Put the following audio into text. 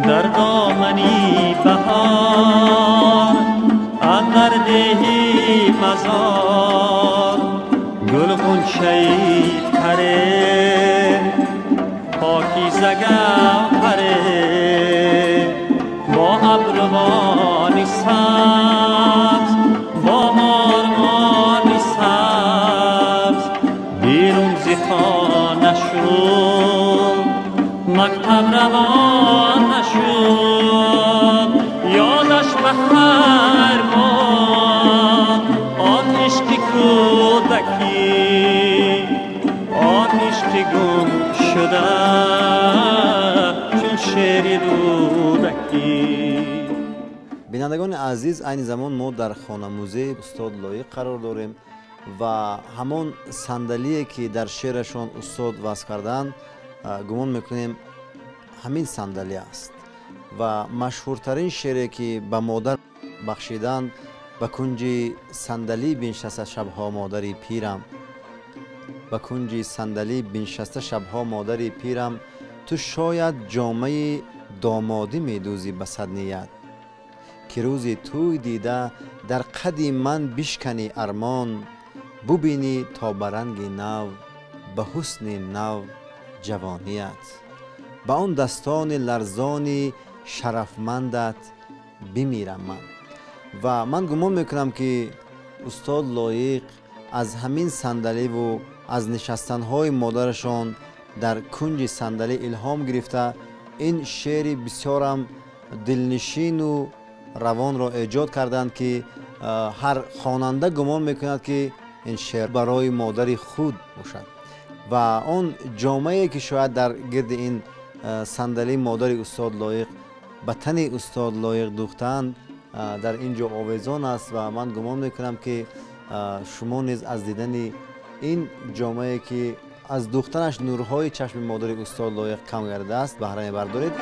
Дар домани баҳор, андар деҳи мазор, гул ғунчаи таре, покиза гавҳаре, бо абрувони сабз, бо ормони сабз, берун зи хона шуд, мактаб равон нашуд. Ёдаш ба хайр бод он ишқи кӯдакӣ, он ишқи гум шуда чун шеъри рӯдакӣ. Бинандагони азиз, айни замон мо дар хонамузеи устод Лоиқ қарор дорем ва ҳамон сандалие, ки дар шеърашон устод васф карданд, гумон мекунем, ҳамин сандалӣ аст. Ва машҳуртарин шеъре, ки ба модар бахшиданд: «Ба кунҷи сандалӣ биншаста шабҳо модари пирам, ба кунҷи сандалӣ биншаста шабҳо модари пирам, ту шояд ҷомаи домодӣ медӯзӣ ба сад ният, ки рӯзи тӯй дида дар қади ман бишканӣ армон, бубинӣ то ба ранги нав, ба ҳусни нав ҷавоният, ба он дастони ларзони шарафмандат бимирам ман». Ва ман гумон мекунам, ки устод Лоиқ аз ҳамин сандаливу аз нишастанҳои модарашон дар кунҷи сандалӣ илҳом гирифта, ин шеъри бисёрам дилнишину равонро эҷод карданд, ки ҳар хонанда гумон мекунад, ки ин шеър барои модари худ бошад. Ва он ҷомае, ки шояд дар гирди ин сандалии модари устод Лоиқ ба тани устод Лоиқ дӯхтаанд, дар ин ҷо овезон аст. Ва ман гумон мекунам, ки шумо низ аз дидани ин ҷомае, ки аз дӯхтанаш нурҳои чашми модари устод Лоиқ кам гардидааст, баҳра мебардоред.